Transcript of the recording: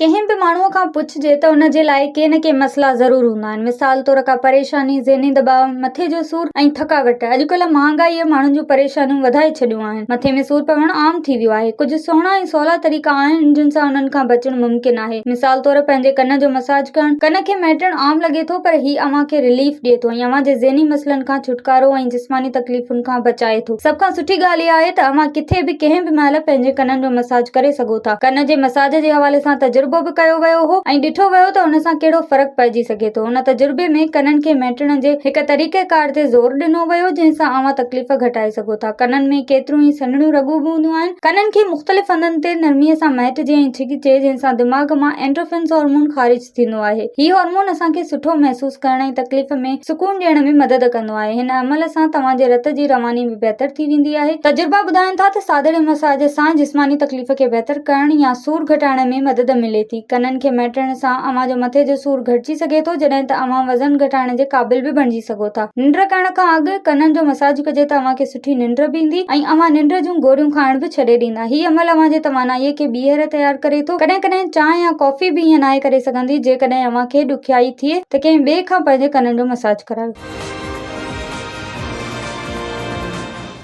ڪنهن به ماڻهوء کان پڇجي ته ان جي لاء ڪي نه ڪي مسئلا ضرور هوندا آهن. مثال طور ڪا پريشاني، ذهني دٻاء، مٿي جو سور ۽ ٿڪاوٽ. اڄڪلهه مهانگائيء ماڻهن جون پريشانيون وڌائي ڇڏيون آهن. مٿي ۾ سور پوڻ عام ٿي ويو آهي. ڪجهه سهڻا ۽ سولا طريقا آهن جن سان انهن کان بچڻ ممڪن آهي. مثال طور پنهنجي ڪن جو مساج ڪرڻ. ڪن کي مهٽڻ عام لڳي ٿو پر هي اوهان کي رليف ڏئي ٿو ۽ اوهان جي ذهني مسئلن کان ڇوٽڪارو ۽ جسماني تڪليفن کان بچائي ٿو. سڀ کان سٺي ڳالهه اها آهي ته اوهان ڪٿي به ڪنهن به مهل پنهنجي ڪنن جو مساج ڪري سگهو ٿا. ڪن جي مساج جي حوالي سان تجربو به ڪيو ويو هو ۽ ڏٺو ويو ته ان سان ڪهڙو فرق پئجي سگهي ٿو. ان تجربي ۾ ڪنن کي مهٽڻ جي هڪ طريقيڪار تي زور ڏنو ويو جنهن سان اوهان تڪليف گهٽائي سگهو ٿا. ڪنن ۾ ڪيتريون ئي سنهڙيون رڳون به هونديون آهن. ڪنن کي مختلف هنڌن تي نرميء سان مهٽجي ۽ ڇڪجي جنهن سان دماغ مان اينڊروفنز هارمون خارج ٿيندو آهي. هي هارمون اسان کي سٺو محسوس ڪرڻ ۽ تڪليف ۾ سڪون ڏيڻ ۾ مدد ڪندو آهي. هن عمل سان توهان جي رت جي رواني به بهتر ٿي ويندي آهي. تجربا ٻڌائين ٿا ته سادڙي مساج سان جسماني تڪليف کي بهتر ڪرڻ يا سور گهٽائڻ ۾ مدد ملي ٿي. ڪنن کي مهٽڻ سان اوهان جو مٿي جو سور گهٽجي سگهي ٿو جڏهن ته اوهان وزن گهٽائڻ جي قابل به بڻجي سگهو ٿا. ننڊ ڪرڻ کان اڳ ڪنن جو مساج ڪجي ته اوهان کي سٺي ننڊ به ايندي ۽ اوهان ننڊ جون گوريون کائڻ به ڇڏي ڏيندا. هي عمل اوهان جي توانائيء کي ٻيهر تيار ڪري ٿو. ڪڏهن ڪڏهن چانهه يا ڪافي به ائين ناهي ڪري سگهندي. جيڪڏهن اوهان کي ڏکيائي ٿئي ته ڪنهن ٻئي کان پنهنجي ڪنن جو مساج ڪرايو.